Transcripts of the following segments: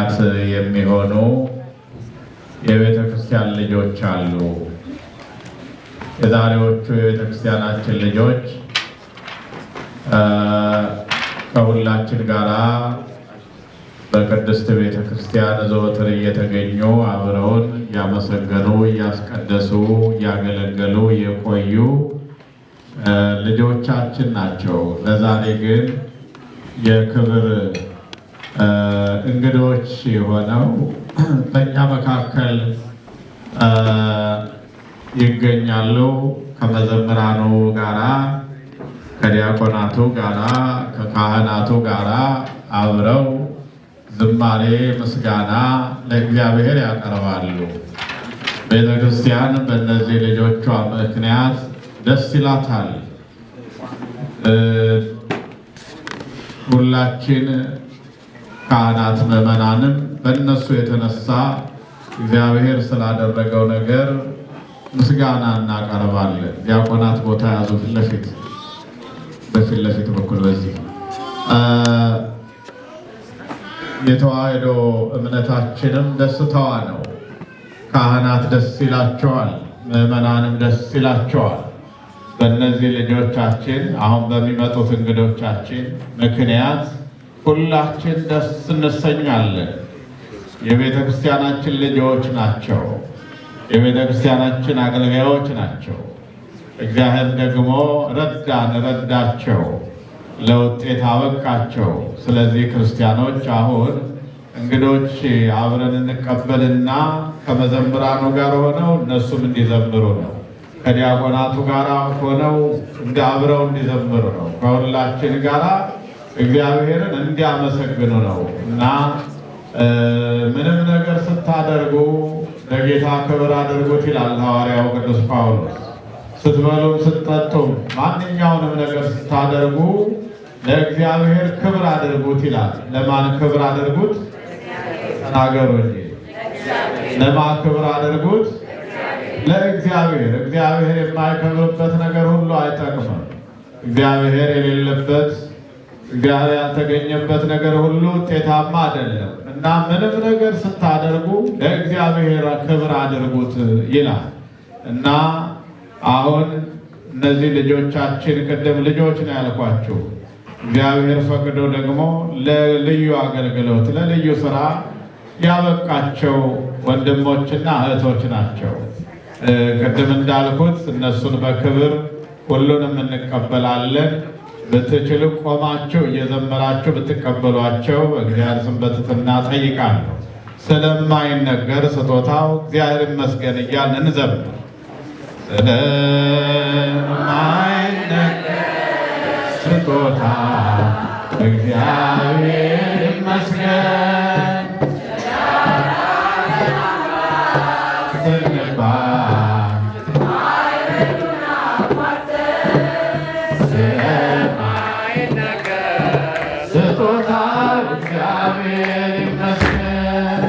ምክንያት የሚሆኑ የቤተ ክርስቲያን ልጆች አሉ። የዛሬዎቹ የቤተ ክርስቲያናችን ልጆች ከሁላችን ጋራ በቅድስት ቤተ ክርስቲያን ዘወትር እየተገኙ አብረውን እያመሰገኑ፣ እያስቀደሱ፣ እያገለገሉ የቆዩ ልጆቻችን ናቸው። ለዛሬ ግን የክብር እንግዶች የሆነው በእኛ መካከል ይገኛሉ። ከመዘምራኑ ጋራ፣ ከዲያቆናቱ ጋራ፣ ከካህናቱ ጋራ አብረው ዝማሬ ምስጋና ለእግዚአብሔር ያቀርባሉ። ቤተ ክርስቲያን በእነዚህ ልጆቿ ምክንያት ደስ ይላታል። ሁላችን ካህናት ምዕመናንም በእነሱ የተነሳ እግዚአብሔር ስላደረገው ነገር ምስጋና እናቀርባለን። ዲያቆናት ቦታ ያዙ። ፊት ለፊት፣ በፊት ለፊት በኩል በዚህ። የተዋሕዶ እምነታችንም ደስታዋ ነው። ካህናት ደስ ይላቸዋል፣ ምዕመናንም ደስ ይላቸዋል። በእነዚህ ልጆቻችን፣ አሁን በሚመጡት እንግዶቻችን ምክንያት ሁላችን ደስ እንሰኛለን። የቤተ ክርስቲያናችን ልጆች ናቸው። የቤተ ክርስቲያናችን አገልጋዮች ናቸው። እግዚአብሔር ደግሞ ረዳን፣ ረዳቸው፣ ለውጤት አበቃቸው። ስለዚህ ክርስቲያኖች፣ አሁን እንግዶች አብረን እንቀበልና ከመዘምራኑ ጋር ሆነው እነሱም እንዲዘምሩ ነው። ከዲያቆናቱ ጋር ሆነው እንደ አብረው እንዲዘምሩ ነው። ከሁላችን ጋር እግዚአብሔርን እንዲያመሰግኑ ነው እና ምንም ነገር ስታደርጉ ለጌታ ክብር አድርጉት ይላል ሐዋርያው ቅዱስ ጳውሎስ። ስትበሉም ስትጠጡም ማንኛውንም ነገር ስታደርጉ ለእግዚአብሔር ክብር አድርጉት ይላል። ለማን ክብር አድርጉት? ተናገሩ እንጂ። ለማን ክብር አድርጉት? ለእግዚአብሔር። እግዚአብሔር የማይከብርበት ነገር ሁሉ አይጠቅምም። እግዚአብሔር የሌለበት፣ እግዚአብሔር ያልተገኘበት ነገር ሁሉ ውጤታማ አይደለም እና ምንም ነገር ስታደርጉ ለእግዚአብሔር ክብር አድርጉት ይላል። እና አሁን እነዚህ ልጆቻችን፣ ቅድም ልጆች ነው ያልኳችሁ፣ እግዚአብሔር ፈቅዶ ደግሞ ለልዩ አገልግሎት፣ ለልዩ ስራ ያበቃቸው ወንድሞችና እህቶች ናቸው። ቅድም እንዳልኩት እነሱን በክብር ሁሉንም እንቀበላለን። ብትችሉ ቆማችሁ እየዘመራችሁ ብትቀበሏቸው እግዚአብሔር ስም በትህትና ጠይቃለሁ። ስለማይነገር ስጦታው እግዚአብሔር ይመስገን እያልን እንዘምር። ስለማይነገር ስጦታ እግዚአብሔር ይመስገን ስንባል ስጦታ እግዚአብሔር ይመስገን።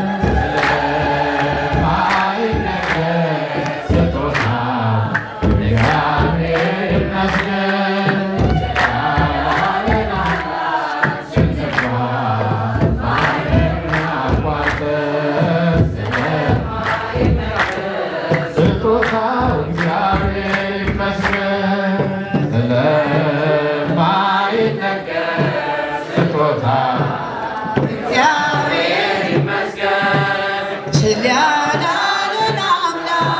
ስለማይነገር ስጦታ እግዚአብሔር ይመስገን ስንባል አቋርጠን ስጦታ እግዚአብሔር ይመስገን። ስለማይነገር ስጦታ እግዚአብሔር ይመስገን። ስላዳነን አምላክ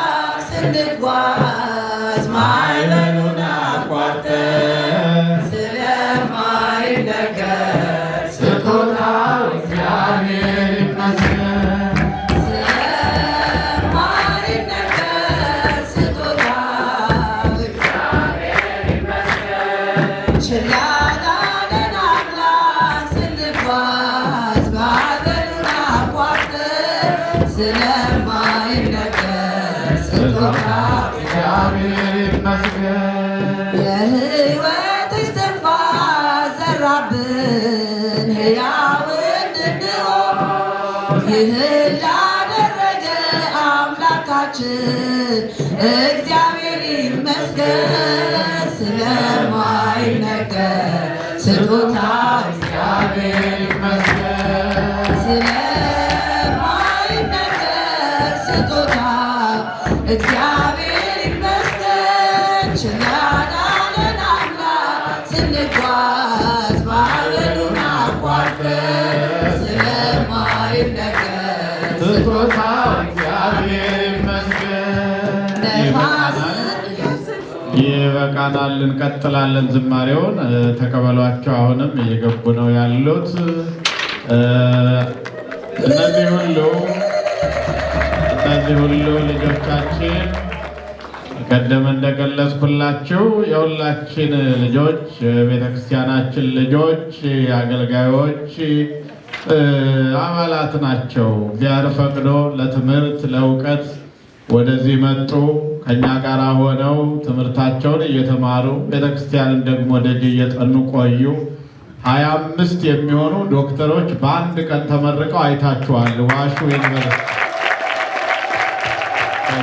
ስንጓዝ ማዕበሉን አቋርጠን ስለማይነገር ስጦታ እግዚአብሔር ይመስገን። ስለማይነገር ስጦታ እግዚአብሔር ስላዳነን አምላክ ስንጓዝ ማዕበሉን አቋርጠን ስለማይነገር ስጦታ እግዚአብሔር ይመስገን። የሕይወት እስትንፋስ ዘራብን ሕያው እንድንሆን። ይህን ላደረገ አምላካችን እግዚአብሔር ይመስገን። ስለማይነገር ስጦታ እግዚአብሔር ይመስገን። ስለማይነገር ስጦታው እግዚአብሔር ይመስገን። ነፋስን ይበቃናል። እንቀጥላለን ዝማሬውን። ተቀበሏቸው። አሁንም እየገቡ ነው ያሉት። እነዚህ ሁሉ ልጆቻችን ቀደም እንደገለጽኩላችሁ የሁላችን ልጆች፣ የቤተክርስቲያናችን ልጆች፣ አገልጋዮች አባላት ናቸው። እግዚአብሔር ፈቅዶ ለትምህርት ለእውቀት ወደዚህ መጡ። ከኛ ጋር ሆነው ትምህርታቸውን እየተማሩ ቤተክርስቲያንን ደግሞ ደጅ እየጠኑ ቆዩ። 25 የሚሆኑ ዶክተሮች በአንድ ቀን ተመርቀው አይታችኋል። ዋሹ ዩኒቨርሲቲ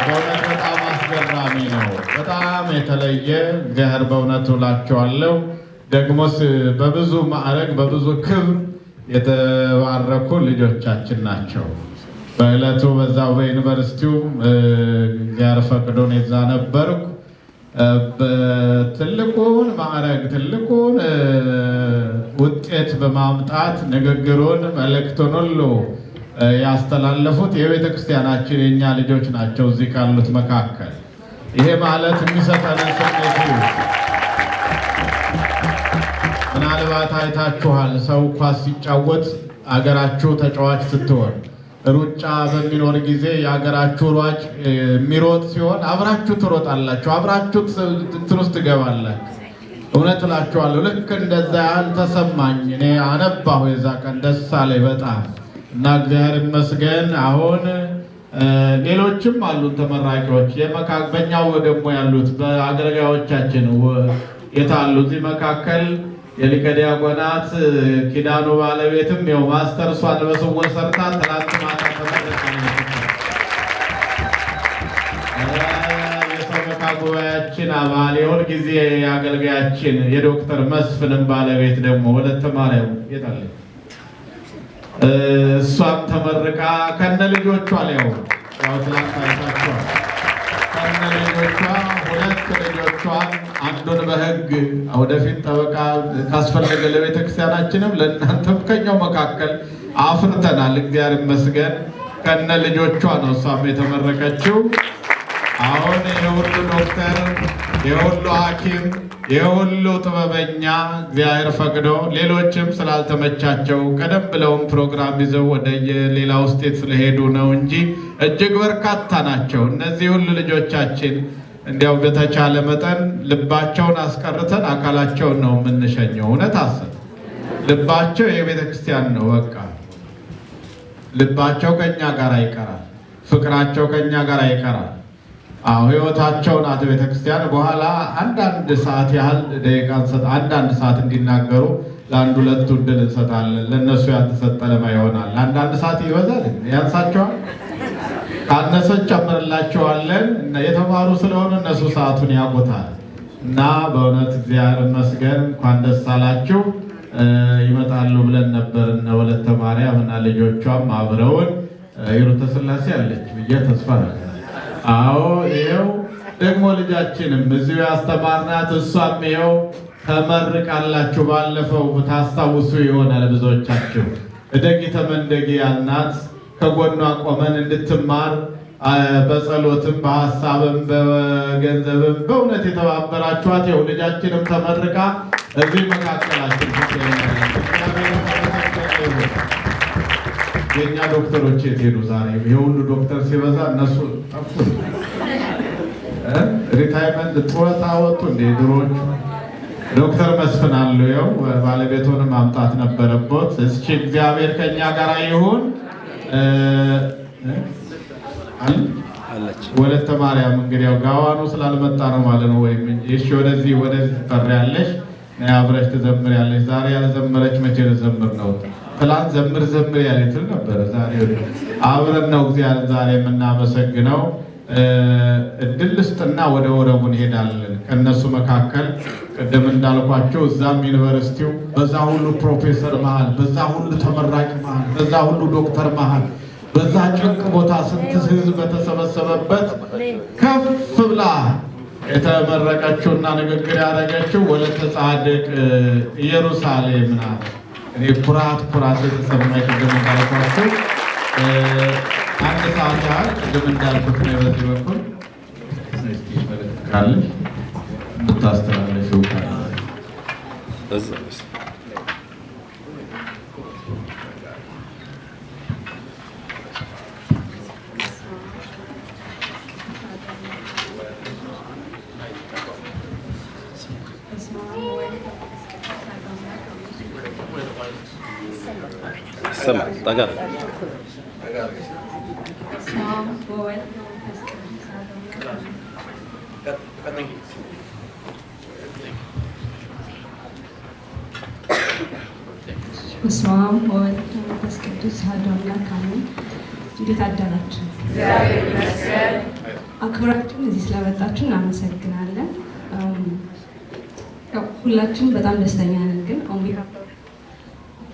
በእውነት በጣም አስገራሚ ነው። በጣም የተለየ እግዚአብሔር በእውነት እላቸዋለሁ። ደግሞስ በብዙ ማዕረግ በብዙ ክብር የተባረኩ ልጆቻችን ናቸው። በዕለቱ በዛው በዩኒቨርሲቲው እግዚአብሔር ፈቅዶን የዛ ነበርኩ። ትልቁን ማዕረግ ትልቁን ውጤት በማምጣት ንግግሩን መልእክቱን ሁሉ ያስተላለፉት የቤተ ክርስቲያናችን የእኛ ልጆች ናቸው እዚህ ካሉት መካከል። ይሄ ማለት የሚሰጠንን ስሜት ይዩት። ምናልባት አይታችኋል። ሰው ኳስ ሲጫወት አገራችሁ ተጫዋች ስትሆን፣ ሩጫ በሚኖር ጊዜ የሀገራችሁ ሯጭ የሚሮጥ ሲሆን አብራችሁ ትሮጣላችሁ፣ አብራችሁ እንትን ውስጥ ትገባላችሁ። እውነት እላችኋለሁ ልክ እንደዛ ያህል ተሰማኝ። እኔ አነባሁ የዛ ቀን፣ ደስ አለኝ በጣም። እና እግዚአብሔር ይመስገን። አሁን ሌሎችም አሉን ተመራቂዎች፣ በእኛው ደግሞ ያሉት በአገልጋዮቻችን የታሉ? እዚህ መካከል የሊቀ ዲያቆናት ኪዳኑ ባለቤትም ይኸው ማስተርሷን በስውር ሰርታ ትናንት ማታ ተመርቃለች። የሰበካ ጉባኤያችን አባል፣ የሁል ጊዜ አገልጋያችን የዶክተር መስፍንም ባለቤት ደግሞ ወለተ ማርያም የታለች? እሷም ተመርቃ ከነ ልጆቿ ሊያው ያው ትላንት አይታችኋል። ከነ ልጆቿ፣ ሁለት ልጆቿን፣ አንዱን በሕግ ወደፊት ጠበቃ ካስፈለገ ለቤተ ክርስቲያናችንም ለእናንተም ከኛው መካከል አፍርተናል። እግዚአብሔር ይመስገን። ከነ ልጆቿ ነው እሷም የተመረቀችው። አሁን የሁሉ ዶክተር፣ የሁሉ ሐኪም፣ የሁሉ ጥበበኛ እግዚአብሔር ፈቅዶ ሌሎችም ስላልተመቻቸው ቀደም ብለውም ፕሮግራም ይዘው ወደ ሌላው state ስለሄዱ ነው እንጂ እጅግ በርካታ ናቸው። እነዚህ ሁሉ ልጆቻችን እንዲያው በተቻለ መጠን ልባቸውን አስቀርተን አካላቸውን ነው የምንሸኘው። እውነት አስብ፣ ልባቸው የቤተ ክርስቲያን ነው። በቃ ልባቸው ከኛ ጋር ይቀራል። ፍቅራቸው ከኛ ጋር ይቀራል። አዎ፣ ህይወታቸው ናት ቤተክርስቲያን። በኋላ አንዳንድ ሰዓት ያህል ደቂቃ አንዳንድ ሰዓት እንዲናገሩ ለአንድ ሁለቱ እድል እንሰጣለን። ለእነሱ ያልተሰጠ ለማ ይሆናል። አንዳንድ ሰዓት ይበዛል፣ ያንሳቸዋል። ካነሰ ጨምርላቸዋለን። የተማሩ ስለሆነ እነሱ ሰዓቱን ያውቁታል። እና በእውነት እግዚአብሔር ይመስገን፣ እንኳን ደስ አላችሁ። ይመጣሉ ብለን ነበር እነ ወለተ ማርያም እና ልጆቿም አብረውን። ሂሩተ ስላሴ አለች ብዬ ተስፋ አደርጋለሁ። አዎ፣ ይኸው ደግሞ ልጃችንም እዚሁ ያስተማርናት እሷም ይኸው ተመርቃላችሁ። ባለፈው ታስታውሱ ይሆናል ብዙዎቻችሁ። እደጊ ተመንደጊ ያልናት፣ ከጎኗ ቆመን እንድትማር በጸሎትም በሀሳብም በገንዘብም በእውነት የተባበራችኋት ይኸው ልጃችንም ተመርቃ እዚህ መካከላችን ትገኛለች። እግዚአብሔር የተመሰገነ ይሁን። የእኛ ዶክተሮች የት ሄዱ ዛሬ? የሁሉ ዶክተር ሲበዛ እነሱ ጠፉ። Retirement ጡረታ ወጡ እንደ ድሮዎቹ። ዶክተር መስፍን አሉ። ይኸው ባለቤቱን ማምጣት ነበረቦት። እስኪ እግዚአብሔር ከኛ ጋር ይሁን። አለች። ወለተ ማርያም እንግዲህ ያው ጋዋኑ ስላልመጣ ነው ማለት ነው። ወይም እንጂ እሺ፣ ወደዚህ ትጠሪያለሽ፣ ነይ አብረሽ ትዘምሪያለሽ። ዛሬ ያልዘመረች መቼ ልዘምር ነው? ትላንት ዘምር ዘምር ያለኝ ትል ነበረ። ዛሬ አብረን ነው እግዚአብሔር ዛሬ የምናመሰግነው። እድል ልስጥና ወደ ወረቡ እንሄዳለን። ከእነሱ መካከል ቅድም እንዳልኳቸው እዛም ዩኒቨርሲቲው በዛ ሁሉ ፕሮፌሰር መሃል፣ በዛ ሁሉ ተመራቂ መሃል፣ በዛ ሁሉ ዶክተር መሃል፣ በዛ ጭንቅ ቦታ ስንት ህዝብ በተሰበሰበበት ከፍ ብላ የተመረቀችውና ንግግር ያደረገችው ወለተ ጻድቅ ኢየሩሳሌም ናት። እኔ ኩራት ኩራት የተሰማኝ ቅድም እንዳልኳቸው አንድ ሰዓት ያህል ቅድም እንዳልኩት ነው። በዚህ በኩል እስኪ መልዕክት ካለሽ ብታስተላልፊው ካለ። እዛ ውስጥ። በስመ አብ ወወልድ ወመንፈስ ቅዱስ አሐዱ አምላክ አሜን። ይሰማል። ጠጋ። በስመ አብ ወወልድ ወመንፈስ ቅዱስ አሐዱ አምላክ አሜን። በስመ አብ ወወልድ ወመንፈስ ቅዱስ አሐዱ አምላክ አሜን። እንዴት አደራችሁ? አክብራችሁን እዚህ ስለመጣችሁ እናመሰግናለን። ያው ሁላችንም በጣም ደስተኛ ነን፣ ግን on behalf of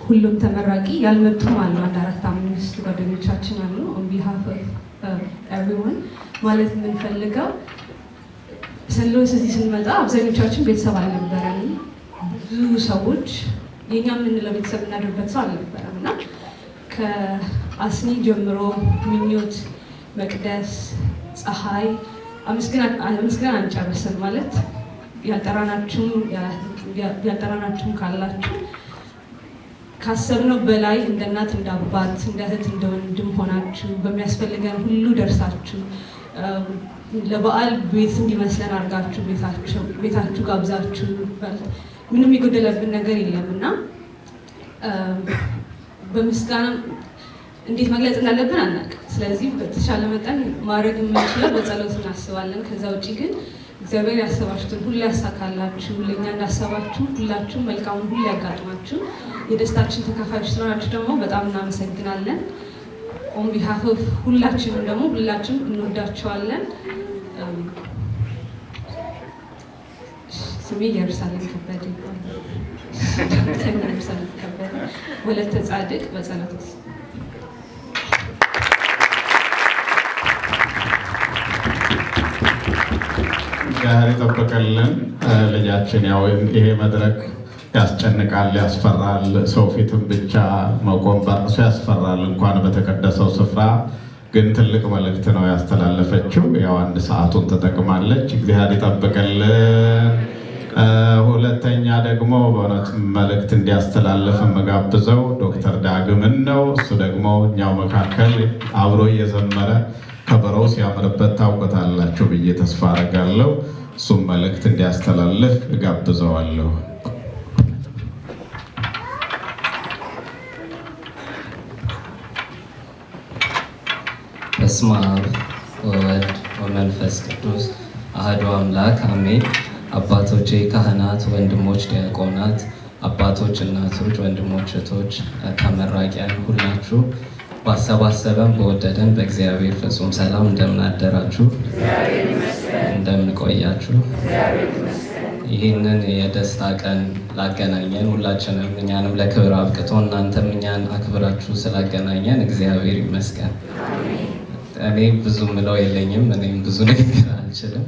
ሁሉም ተመራቂ፣ ያልመጡም አሉ፣ አንድ አራት አምስት ጓደኞቻችን አሉ። On behalf of everyone ማለት የምንፈልገው ሴንት ሉዊስ እዚህ ስንመጣ አብዛኞቻችን ቤተሰብ አልነበረንም። ብዙ ሰዎች የኛ የምንለው ቤተሰብ እናድርበት ሰው አልነበረም እና ከአስኒ ጀምሮ ምኞት፣ መቅደስ፣ ፀሐይ አመስግነን አንጨርስም። ማለት ያልጠራናችሁም ካላችሁ ካሰብነው በላይ እንደ እናት፣ እንደ አባት፣ እንደ እህት፣ እንደ ወንድም ሆናችሁ በሚያስፈልገን ሁሉ ደርሳችሁ ለበዓል ቤት እንዲመስለን አድርጋችሁ ቤታችሁ ጋብዛችሁ ምንም የጎደለብን ነገር የለም እና በምስጋና እንዴት መግለጽ እንዳለብን አናውቅም። ስለዚህ በተሻለ መጠን ማድረግ የምንችለው በጸሎት እናስባለን። ከዛ ውጭ ግን እግዚአብሔር ያሰባችሁትን ሁሉ ያሳካላችሁ። ለእኛ እንዳሰባችሁ ሁላችሁም መልካሙን ሁሉ ያጋጥማችሁ። የደስታችን ተካፋዮች ስለሆናችሁ ደግሞ በጣም እናመሰግናለን። On behalf of ሁላችንም ደግሞ ሁላችንም እንወዳቸዋለን። ስሜ ኢየሩሳሌም ከበደ ይባላል። ዶክተር ኢየሩሳሌም ከበደ ወለተ ጻድቅ በጸሎት። እግዚአብሔር ይጠብቅልን ልጃችን። ያው ይሄ መድረክ ያስጨንቃል፣ ያስፈራል። ሰው ፊትም ብቻ መቆም በራሱ ያስፈራል፣ እንኳን በተቀደሰው ስፍራ። ግን ትልቅ መልእክት ነው ያስተላለፈችው። ያው አንድ ሰዓቱን ተጠቅማለች። እግዚአብሔር ይጠብቅልን። ሁለተኛ ደግሞ በእውነት መልእክት እንዲያስተላልፍ የምጋብዘው ዶክተር ዳግምን ነው። እሱ ደግሞ እኛው መካከል አብሮ እየዘመረ ከበሮው ሲያምርበት ታውቁታላችሁ ብዬ ተስፋ አደርጋለሁ። እሱም መልእክት እንዲያስተላልፍ እጋብዘዋለሁ። በስመ አብ ወወልድ ወመንፈስ ቅዱስ አሐዱ አምላክ አሜን። አባቶቼ ካህናት፣ ወንድሞች ዲያቆናት፣ አባቶች፣ እናቶች፣ ወንድሞች፣ እህቶች፣ ተመራቂያን ሁላችሁ ባሰባሰበን በወደደን በእግዚአብሔር ፍጹም ሰላም እንደምን አደራችሁ? እንደምን ቆያችሁ? ይህንን የደስታ ቀን ላገናኘን ሁላችንም እኛንም ለክብር አብቅቶ እናንተም እኛን አክብራችሁ ስላገናኘን እግዚአብሔር ይመስገን። እኔ ብዙ ምለው የለኝም። እኔም ብዙ ንግግር አልችልም።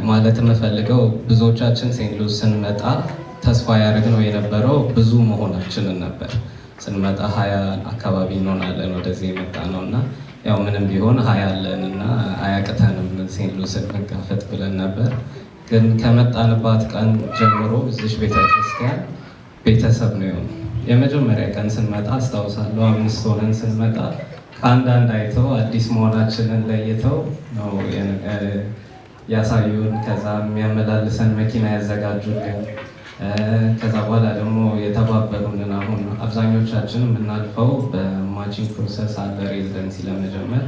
ማለት የምፈልገው ብዙዎቻችን ሴንት ሉዊስ ስንመጣ ተስፋ ያደረግነው የነበረው ብዙ መሆናችንን ነበር። ስንመጣ 20 አካባቢ እንሆናለን ወደዚህ የመጣ ነው እና ያው ምንም ቢሆን 20 አለን እና አያቅተንም ሴንት ሉዊስን መጋፈጥ ብለን ነበር። ግን ከመጣንባት ቀን ጀምሮ እዚሽ ቤተክርስቲያን ቤተሰብ ነው የሆነው። የመጀመሪያ ቀን ስንመጣ አስታውሳለሁ። አምስት ሆነን ስንመጣ ከአንዳንድ አይተው አዲስ መሆናችንን ለይተው ነው ያሳዩን። ከዛ የሚያመላልሰን መኪና ያዘጋጁልን። ከዛ በኋላ ደግሞ የተባበሩንን አሁን አብዛኞቻችን የምናልፈው በ matching process አለ residency ለመጀመር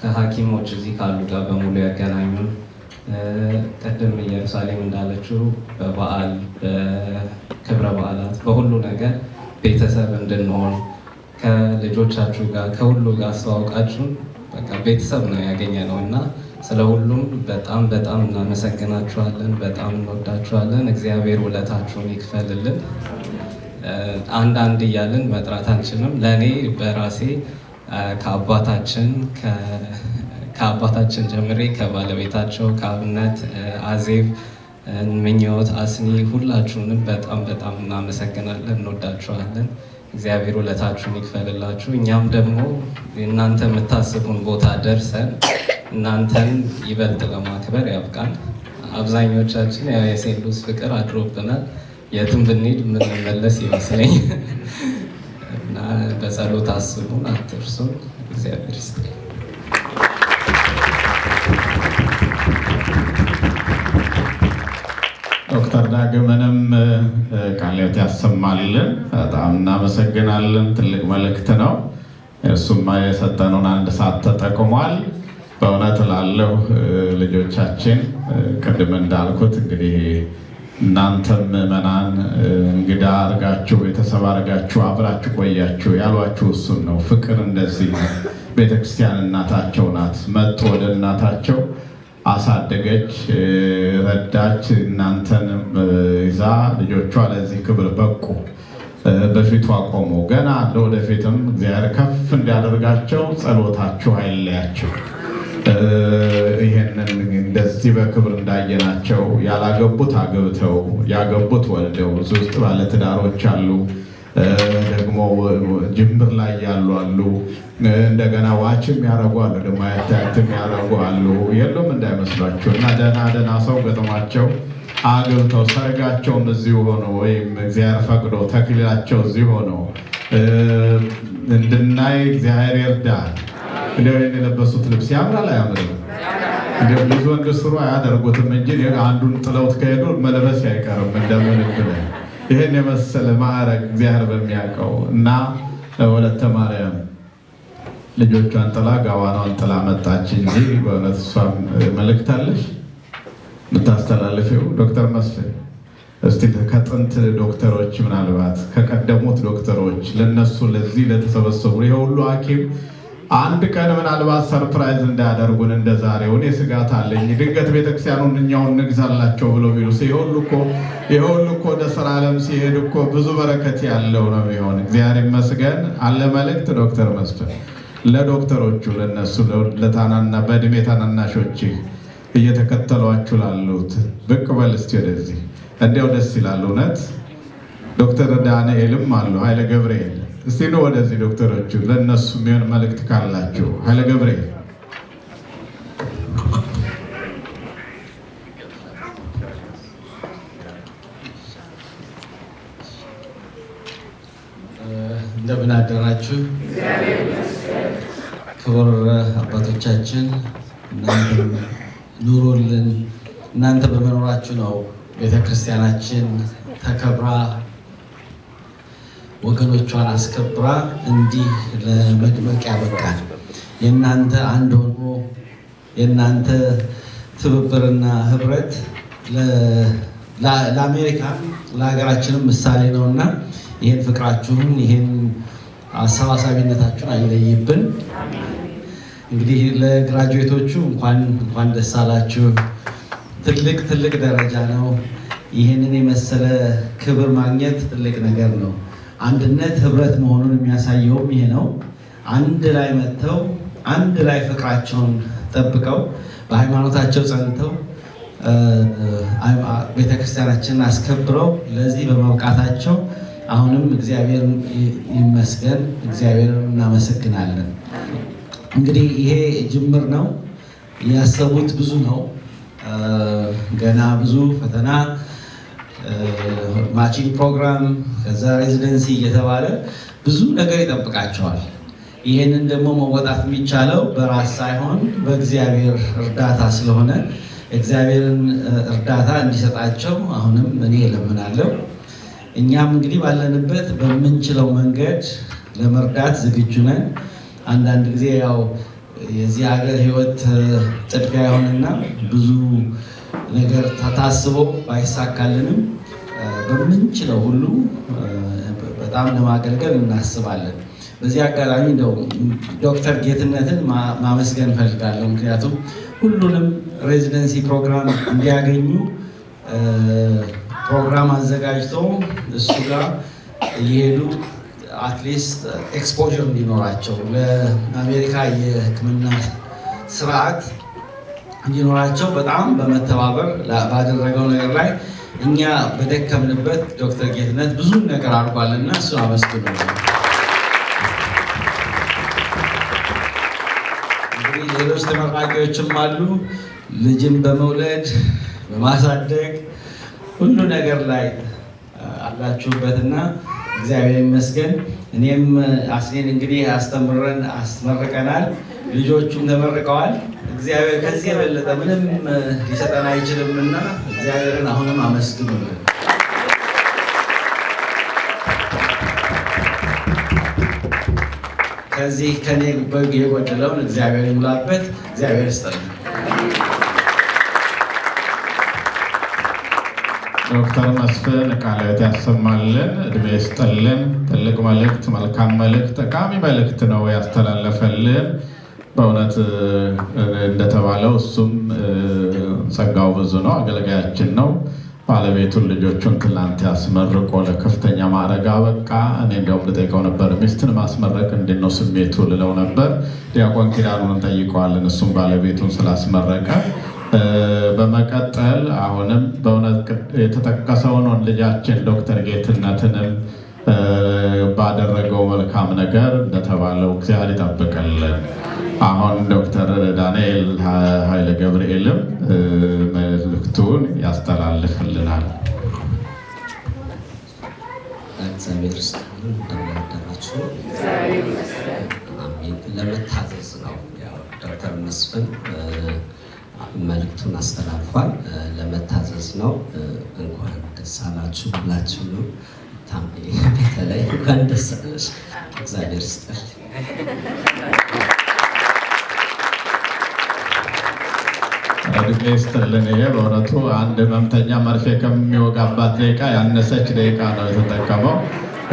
ከሐኪሞች እዚህ ካሉ ጋር በሙሉ ያገናኙን። ቅድም ኢየሩሳሌም እንዳለችው በበዓል፣ በክብረ በዓላት፣ በሁሉ ነገር ቤተሰብ እንድንሆን ከልጆቻችሁ ጋር ከሁሉ ጋር አስተዋውቃችሁን በቃ ቤተሰብ ነው ያገኘነው እና ስለ ሁሉም በጣም በጣም እናመሰግናችኋለን። በጣም እንወዳችኋለን። እግዚአብሔር ውለታችሁን ይክፈልልን። አንዳንድ እያልን መጥራት አንችልም። ለእኔ በራሴ ከአባታችን ጀምሬ ከባለቤታቸው ከአብነት፣ አዜብ፣ ምኞት፣ አስኒ ሁላችሁንም በጣም በጣም እናመሰግናለን፣ እንወዳችኋለን። እግዚአብሔር ውለታችሁን ይክፈልላችሁ። እኛም ደግሞ እናንተ የምታስቡን ቦታ ደርሰን እናንተን ይበልጥ ለማክበር ያብቃን። አብዛኞቻችን ያው የሴንት ሉዊስ ፍቅር አድሮብናል። የትም ብንሄድ የምንመለስ ይመስለኝ እና በጸሎት አስቡን፣ አትርሱን። እግዚአብሔር ይስጥልኝ። ዶክተር ዳግምንም ቃለ ሕይወት ያሰማልን። በጣም እናመሰግናለን። ትልቅ መልእክት ነው። እሱማ የሰጠነውን አንድ ሰዓት ተጠቅሟል። በእውነት እላለሁ ልጆቻችን፣ ቅድም እንዳልኩት እንግዲህ እናንተም ምዕመናን እንግዳ አድርጋችሁ ቤተሰብ አድርጋችሁ አብራችሁ ቆያችሁ ያሏችሁ እሱን ነው። ፍቅር እንደዚህ ነው። ቤተክርስቲያን እናታቸው ናት። መጡ ወደ እናታቸው አሳደገች፣ ረዳች። እናንተን ይዛ ልጆቿ ለዚህ ክብር በቁ፣ በፊቷ ቆሙ። ገና ለወደፊትም እግዚአብሔር ከፍ እንዲያደርጋቸው ጸሎታችሁ አይለያቸው። ይሄንን እንደዚህ በክብር እንዳየናቸው ያላገቡት አግብተው ያገቡት ወልደው እዚህ ውስጥ ባለትዳሮች አሉ፣ ደግሞ ጅምር ላይ ያሉ አሉ። እንደገና watch የሚያደርጉ አሉ፣ ደግሞ አያት የሚያደርጉ አሉ። የሉም እንዳይመስሏችሁ። እና ደህና ደህና ሰው ገጥሟቸው አግብተው ሰርጋቸውም እዚሁ ሆኖ ወይም እግዚአብሔር ፈቅዶ ተክሊላቸው እዚሁ ሆኖ እንድናይ እግዚአብሔር ይርዳል። እንዲያው ይሄን የለበሱት ልብስ ያምራል አያምርም? እንዲያው ብዙ ወንድ ስሩ አያደርጉትም እንጂ አንዱን ጥለውት ከሄዱ መልበስ አይቀርም እንደምንም ብለህ ይሄን የመሰለ ማዕረግ እግዚአብሔር በሚያውቀው እና ወለተ ማርያም ልጆቿን ጥላ ጋዋኗን ጥላ መጣች እንጂ በእውነት እሷም መልእክት አለሽ የምታስተላልፊው? ዶክተር መስፍን እስቲ ከጥንት ዶክተሮች ምናልባት ከቀደሙት ዶክተሮች ለነሱ ለዚህ ለተሰበሰቡ ይሄ ሁሉ ሐኪም አንድ ቀን ምናልባት surprise እንዳያደርጉን እንደ ዛሬው እኔ ስጋት አለኝ። ድንገት ቤተክርስቲያኑን እኛውን እንግዛላቸው ብለው ቢሉስ ይሄ ሁሉ እኮ ወደ ስራ ዓለም ሲሄድ እኮ ብዙ በረከት ያለው ነው የሚሆን። እግዚአብሔር ይመስገን። አለ መልእክት ዶክተር መስፍን ለዶክተሮቹ ለነሱ ለታናና በእድሜ ታናናሾች እየተከተሏችሁ ላሉት ብቅ በል እስቲ ወደዚህ። እንዲያው ደስ ይላል እውነት። ዶክተር ዳንኤልም አሉ፣ ኃይለ ገብርኤል፣ እስቲ ነው ወደዚህ ዶክተሮቹ ለእነሱ የሚሆን መልእክት ካላችሁ ኃይለ ገብርኤል። እንደምን አደራችሁ? ክቡር አባቶቻችን፣ እናንተም ኑሩልን። እናንተ በመኖራችሁ ነው ቤተክርስቲያናችን ተከብራ ወገኖቿን አስከብራ እንዲህ ለመድመቅ ያበቃል። የእናንተ አንድ ሆኖ የእናንተ ትብብርና ህብረት ለአሜሪካ ለሀገራችንም ምሳሌ ነውና ይህን ፍቅራችሁን ይህን አሰባሳቢነታችሁን አይለይብን። እንግዲህ ለ graduate ኦቹ እንኳን እንኳን ደስ አላችሁ። ትልቅ ትልቅ ደረጃ ነው። ይህንን የመሰለ ክብር ማግኘት ትልቅ ነገር ነው። አንድነት ህብረት መሆኑን የሚያሳየውም ይሄ ነው። አንድ ላይ መጥተው አንድ ላይ ፍቅራቸውን ጠብቀው በሃይማኖታቸው ጸንተው ቤተክርስቲያናችንን አስከብረው ለዚህ በመብቃታቸው አሁንም እግዚአብሔር ይመስገን፣ እግዚአብሔርን እናመሰግናለን። እንግዲህ ይሄ ጅምር ነው። ያሰቡት ብዙ ነው። ገና ብዙ ፈተና፣ matching program፣ ከዛ residency እየተባለ ብዙ ነገር ይጠብቃቸዋል። ይህንን ደግሞ መወጣት የሚቻለው በራስ ሳይሆን በእግዚአብሔር እርዳታ ስለሆነ እግዚአብሔርን እርዳታ እንዲሰጣቸው አሁንም እኔ እለምናለሁ። እኛም እንግዲህ ባለንበት በምንችለው መንገድ ለመርዳት ዝግጁ ነን። አንዳንድ ጊዜ ያው የዚህ ሀገር ሕይወት ጥድፊያ ይሆንና ብዙ ነገር ታስቦ ባይሳካልንም በምንችለው ሁሉ በጣም ለማገልገል እናስባለን። በዚህ አጋጣሚ እንደው ዶክተር ጌትነትን ማመስገን እፈልጋለሁ። ምክንያቱም ሁሉንም residency program እንዲያገኙ ፕሮግራም አዘጋጅቶ እሱ ጋር እየሄዱ at least exposure እንዲኖራቸው ለአሜሪካ የሕክምና ስርዓት እንዲኖራቸው በጣም በመተባበር ባደረገው ነገር ላይ እኛ በደከምንበት ዶክተር ጌትነት ብዙ ነገር አድርጓልና እሱን አመስግኑ። እንግዲህ ሌሎች ተመራቂዎችም አሉ። ልጅን በመውለድ በማሳደግ ሁሉ ነገር ላይ አላችሁበትና እግዚአብሔር ይመስገን። እኔም አስኔን እንግዲህ አስተምረን አስመርቀናል። ልጆቹም ተመርቀዋል። እግዚአብሔር ከዚህ የበለጠ ምንም ሊሰጠን አይችልምና እግዚአብሔርን አሁንም አመስግኑልን። ከዚህ ከኔ በግ የጎደለውን እግዚአብሔር ይሙላበት። እግዚአብሔር ይስጥልን። ዶክተር መስፍን ቃለ ሕይወት ያሰማልን፣ እድሜ ይስጥልን። ትልቅ መልእክት፣ መልካም መልእክት፣ ጠቃሚ መልእክት ነው ያስተላለፈልን። በእውነት እንደተባለው እሱም ጸጋው ብዙ ነው፣ አገልጋያችን ነው። ባለቤቱን ልጆቹን ትላንት ያስመርቆ ለከፍተኛ ማዕረግ አበቃ። እኔ እንዲያውም ልጠይቀው ነበር፣ ሚስትን ማስመረቅ እንዴት ነው ስሜቱ ልለው ነበር። ዲያቆን ኪዳኑን እንጠይቀዋለን፣ እሱም ባለቤቱን ስላስመረቀ። በመቀጠል አሁንም በእውነት የተጠቀሰውን ልጃችን ዶክተር ጌትነትንም ባደረገው መልካም ነገር እንደተባለው እግዚአብሔር ይጠብቅልን። አሁን ዶክተር ዳንኤል ኃይለ ገብርኤልም መልእክቱን ያስተላልፍልናል። እግዚአብሔር ይስጥልን። እንደምን አደራችሁ? አሜን። ለመታዘዝ ነው። ያው ዶክተር መስፍን መልእክቱን አስተላልፏል። ለመታዘዝ ነው። እንኳን ደስ አላችሁ ሁላችሁ ነው። ታሜ በተለይ እንኳን ደስ አለሽ። እግዚአብሔር ይስጥልኝ። እድሜ ይስጥልን። ይሄ በእውነቱ አንድ ህመምተኛ መርፌ ከሚወጋባት ደቂቃ ያነሰች ደቂቃ ነው የተጠቀመው።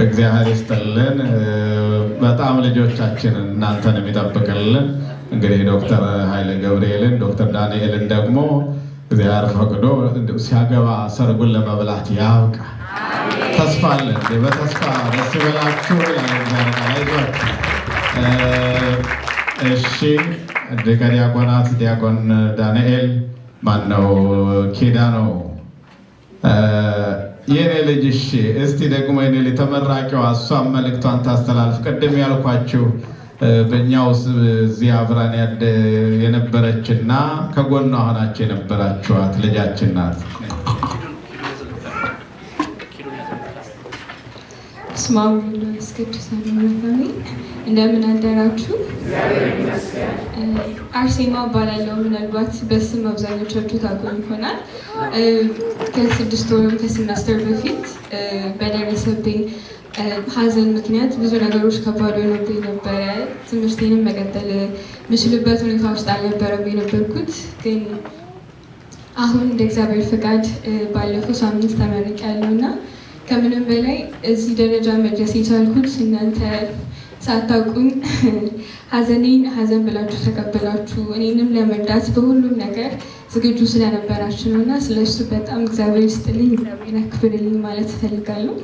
እግዚአብሔር ይስጥልን። በጣም ልጆቻችንን እናንተን የሚጠብቅልን እንግዲህ ዶክተር ኃይለ ገብርኤልን ዶክተር ዳንኤልን ደግሞ እግዚአብሔር ፈቅዶ ሲያገባ ሰርጉን ለመብላት ያብቃ። ተስፋ አለን። በተስፋ ደስ ይበላችሁ ይላል እግዚአብሔር ቃል። አይዟችሁ። እሺ፣ ሊቀ ዲያቆናት ዲያቆን ዳንኤል ማነው ኪዳኑ የኔ ልጅ፣ እሺ እስቲ ደግሞ የኔ ልጅ ተመራቂዋ እሷም መልእክቷን ታስተላልፍ። ቅድም ያልኳችሁ በእኛው እዚህ አብራን የነበረችና ከጎኗ ሆናችሁ የነበራችኋት ልጃችን ናት። በስመ አብ ወወልድ ወመንፈስ ቅዱስ አሐዱ አምላክ አሜን። እንደምን አደራችሁ? አርሴማ እባላለሁ። ምናልባት በስም አብዛኞቻችሁ ታውቁኝ ይሆናል። ከ6 ወር ከሴሜስተር በፊት በደረሰብኝ ሀዘን ምክንያት ብዙ ነገሮች ከባድ ሆኖብኝ ነበረ። ትምህርቴንም መቀጠል የምችልበት ሁኔታ ውስጥ አልነበረም የነበርኩት። ግን አሁን እንደ እግዚአብሔር ፈቃድ ባለፈው ሳምንት ተመርቄያለሁ እና ከምንም በላይ እዚህ ደረጃ መድረስ የቻልኩት እናንተ ሳታውቁኝ ሀዘኔን ሀዘን ብላችሁ ተቀብላችሁ እኔንም ለመርዳት በሁሉም ነገር ዝግጁ ስለነበራችሁ ነው እና ስለሱ በጣም እግዚአብሔር ይስጥልኝ፣ እግዚአብሔር ያክብርልኝ ማለት እፈልጋለሁ።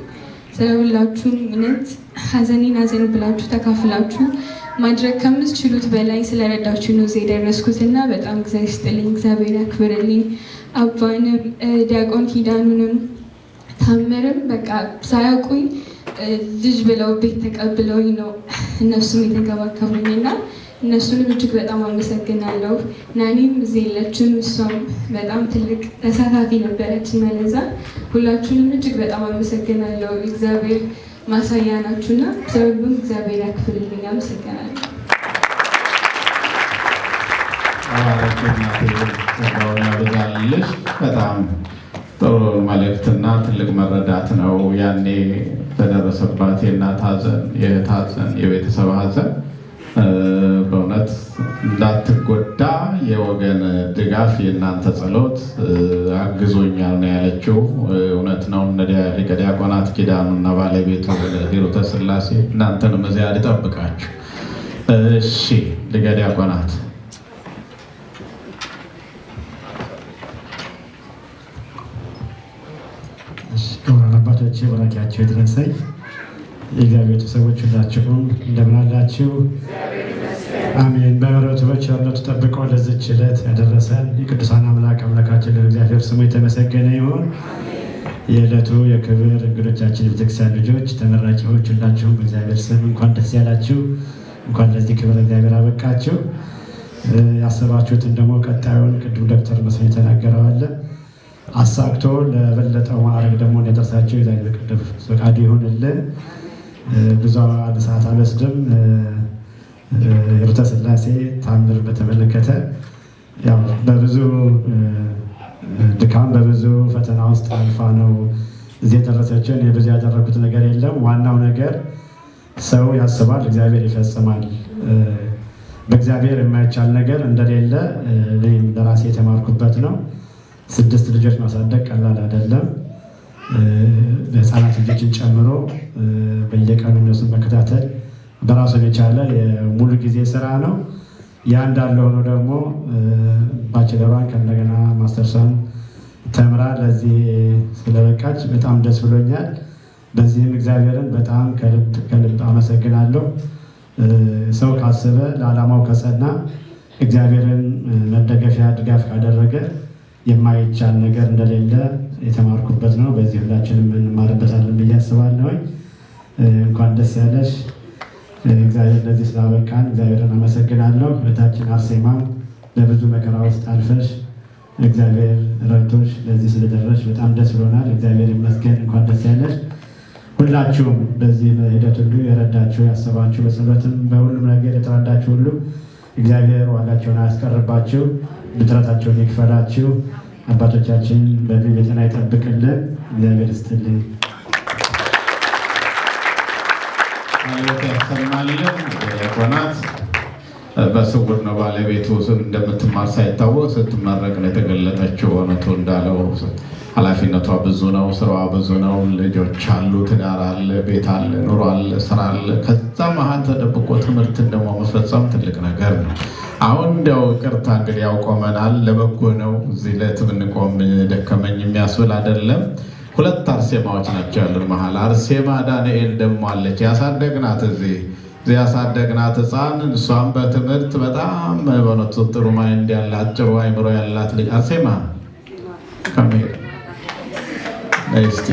ስለ ሁላችሁም እውነት ሀዘኔን ሀዘን ብላችሁ ተካፍላችሁ ማድረግ ከምትችሉት በላይ ስለረዳችሁ ነው እዚህ የደረስኩት እና በጣም እግዚአብሔር ይስጥልኝ፣ እግዚአብሔር ያክብርልኝ። አባንም ዲያቆን ኪዳኑንም ታምርም በቃ ሳያውቁኝ ልጅ ብለው ቤት ተቀብለውኝ ነው እነሱም የተንከባከቡኝ እና እነሱንም እጅግ በጣም አመሰግናለሁ። ናኒም እዚህ የለችም፣ እሷም በጣም ትልቅ ተሳታፊ ነበረች እና ለዛ ሁላችሁንም እጅግ በጣም አመሰግናለሁ። እግዚአብሔር ማሳያ ናችሁና ስለሁሉም እግዚአብሔር ያክብርልኝ። አመሰግናለሁ። ተባረኪ እናቴ፣ ጸጋውን ያብዛልሽ። በጣም ጥሩ መልእክትና ትልቅ መረዳት ነው። ያኔ በደረሰባት የእናት ሐዘን፣ የእህት ሐዘን፣ የቤተሰብ ሐዘን በእውነት እንዳትጎዳ የወገን ድጋፍ የእናንተ ጸሎት አግዞኛል ነው ያለችው። እውነት ነው። እነ ሊቀ ዲያቆናት ኪዳኑና ባለቤቱ ሂሩተ ሥላሴ እናንተንም እዚያ ሊጠብቃችሁ። እሺ ሊቀ ዲያቆናት። ክቡራን አባቶቼ ቡራኬያቸው ይድረሰኝ። የእግዚአብሔር ቤተሰቦች ሁላችሁም እንደምን አላችሁ? አሜን። በምሕረቱ በቸርነቱ ጠብቆ ለዚች ዕለት ያደረሰን የቅዱሳን አምላክ አምላካችን እግዚአብሔር ስሙ የተመሰገነ ይሁን። የዕለቱ የክብር እንግዶቻችን፣ የቤተክርስቲያን ልጆች፣ ተመራቂዎች ሁላችሁም በእግዚአብሔር ስም እንኳን ደስ ያላችሁ፣ እንኳን ለዚህ ክብር እግዚአብሔር አበቃችሁ። ያሰባችሁትን ደግሞ ቀጣዩን ቅድም ዶክተር መስፍን የተናገረው አለ፣ አሳክቶ ለበለጠው ማዕረግ ደግሞ እንዲያደርሳችሁ የእግዚአብሔር ቅዱስ ፈቃዱ ይሁንልን። ብዙ ሰዓት አልወስድም። ኅሩተ ሥላሴ ታምር በተመለከተ ያው በብዙ ድካም በብዙ ፈተና ውስጥ አልፋ ነው እዚህ የደረሰችው። እኔ ብዙ ያደረኩት ነገር የለም። ዋናው ነገር ሰው ያስባል፣ እግዚአብሔር ይፈጽማል። በእግዚአብሔር የማይቻል ነገር እንደሌለ እኔም ለራሴ የተማርኩበት ነው። ስድስት ልጆች ማሳደግ ቀላል አይደለም። ህፃናት ልጆችን ጨምሮ በየቀኑ እነሱን መከታተል በራሱን የቻለ የሙሉ ጊዜ ስራ ነው። ያ እንዳለ ሆኖ ደግሞ bachelor ሯን ከእንደገና ማስተርሷን ተምራ ለዚህ ስለበቃች በጣም ደስ ብሎኛል። በዚህም እግዚአብሔርን በጣም ከልብ ከልብ አመሰግናለሁ። ሰው ካሰበ፣ ለዓላማው ከጸና፣ እግዚአብሔርን መደገፊያ ድጋፍ ካደረገ የማይቻል ነገር እንደሌለ የተማርኩበት ነው። በዚህ ሁላችንም እንማርበታለን ብዬ አስባለሁኝ። እንኳን ደስ ያለሽ። እግዚአብሔር ለዚህ ስላበቃን እግዚአብሔርን አመሰግናለሁ። እህታችን አርሴማም በብዙ መከራ ውስጥ አልፈሽ እግዚአብሔር ረድቶሽ ለዚህ ስለደረሽ በጣም ደስ ብሎናል። እግዚአብሔር ይመስገን። እንኳን ደስ ያለሽ። ሁላችሁም በዚህ ሂደት ሁሉ የረዳችሁ፣ ያሰባችሁ፣ በጸሎትም በሁሉም ነገር የተረዳችሁ ሁሉ እግዚአብሔር ዋጋቸውን አያስቀርባችሁ፣ ብድራታቸውን ይክፈላችሁ። አባቶቻችን በዕድሜ በጤና ይጠብቅልን። እግዚአብሔር ይስጥልኝ። ቃለ ያሰማልን። ዲያቆናት በስውር ነው ባለቤቱ እንደምትማር ሳይታወቅ ስትመረቅ ነው የተገለጠችው። እውነቱ እንዳለው ኃላፊነቷ ብዙ ነው፣ ስራዋ ብዙ ነው። ልጆች አሉ፣ ትዳር አለ፣ ቤት አለ፣ ኑሮ አለ፣ ስራ አለ። ከዛ መሀል ተደብቆ ትምህርትን ደግሞ መፈጸም ትልቅ ነገር ነው። አሁን እንዲያው ይቅርታ እንግዲህ ያው ቆመናል፣ ለበጎ ነው። እዚህ ዕለት ብንቆም ደከመኝ የሚያስብል አይደለም። ሁለት አርሴማዎች ናቸው ያሉን መሀል። አርሴማ ዳንኤል ደግሞ አለች፣ ያሳደግናት እዚህ እዚህ ያሳደግናት ህፃን። እሷም በትምህርት በጣም በእውነቱ ጥሩ mind ያላት፣ ጥሩ አይምሮ ያላት ልጅ። አርሴማ፣ come here እስቲ።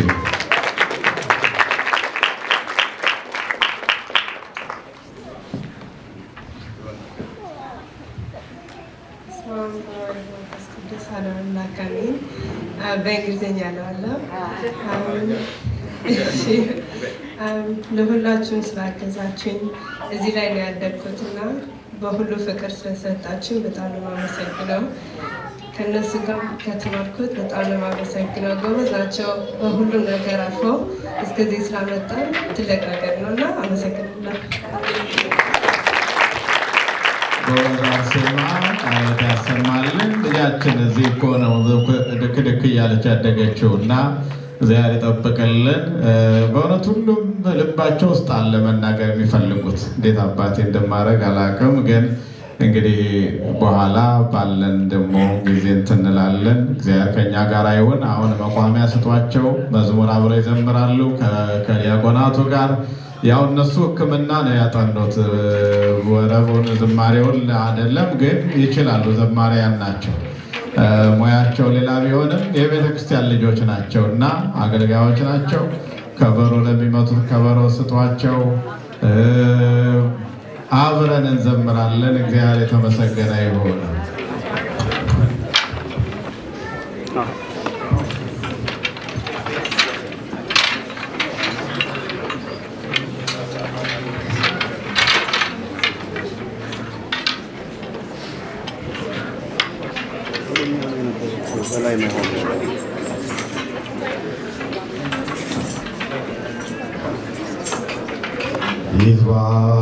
በስመ አብ ወወልድ ወመንፈስ ቅዱስ አሐዱ አምላክ አሜን። በእንግሊዝኛ እለዋለሁ። እሺ፣ ለሁላችሁም ስላገዛችሁኝ፣ እዚህ ላይ ነው ያደግኩት እና በሁሉ ፍቅር ስለሰጣችሁኝ በጣም ነው የማመሰግነው። ከእነሱ ጋር ከተማርኩት በጣም ነው የማመሰግነው። ጎበዝ ናቸው። በሁሉም ነገር አልፈው እስከዚህ ስላመጣን ትልቅ ነገር ነው እና አመሰግናለሁ። ጎበዝ አርሴማ፣ ቃላት ያሰማልን። ልጃችን እዚህ እኮ ነው ድክ ድክ እያለች ያደገችው እና እግዚአብሔር ይጠብቅልን። በእውነት ሁሉም ልባቸው ውስጥ አለ መናገር የሚፈልጉት። እንዴት አባቴ እንደማደርግ አላውቅም፣ ግን እንግዲህ በኋላ ባለን ደግሞ ጊዜ እንትን እንላለን። እግዚአብሔር ከኛ ጋር ይሁን። አሁን መቋሚያ ስጧቸው፣ መዝሙር አብረው ይዘምራሉ ከዲያቆናቱ ጋር። ያው እነሱ ሕክምና ነው ያጠኑት፣ ወረቡን ዝማሬውን አይደለም፣ ግን ይችላሉ። ዘማሪያን ናቸው። ሙያቸው ሌላ ቢሆንም የቤተ ክርስቲያን ልጆች ናቸው እና አገልጋዮች ናቸው። ከበሮ ለሚመቱት ከበሮ ስጧቸው። አብረን እንዘምራለን። እግዚአብሔር የተመሰገነ ይሁን። በላይ መሆን ይትባረክ።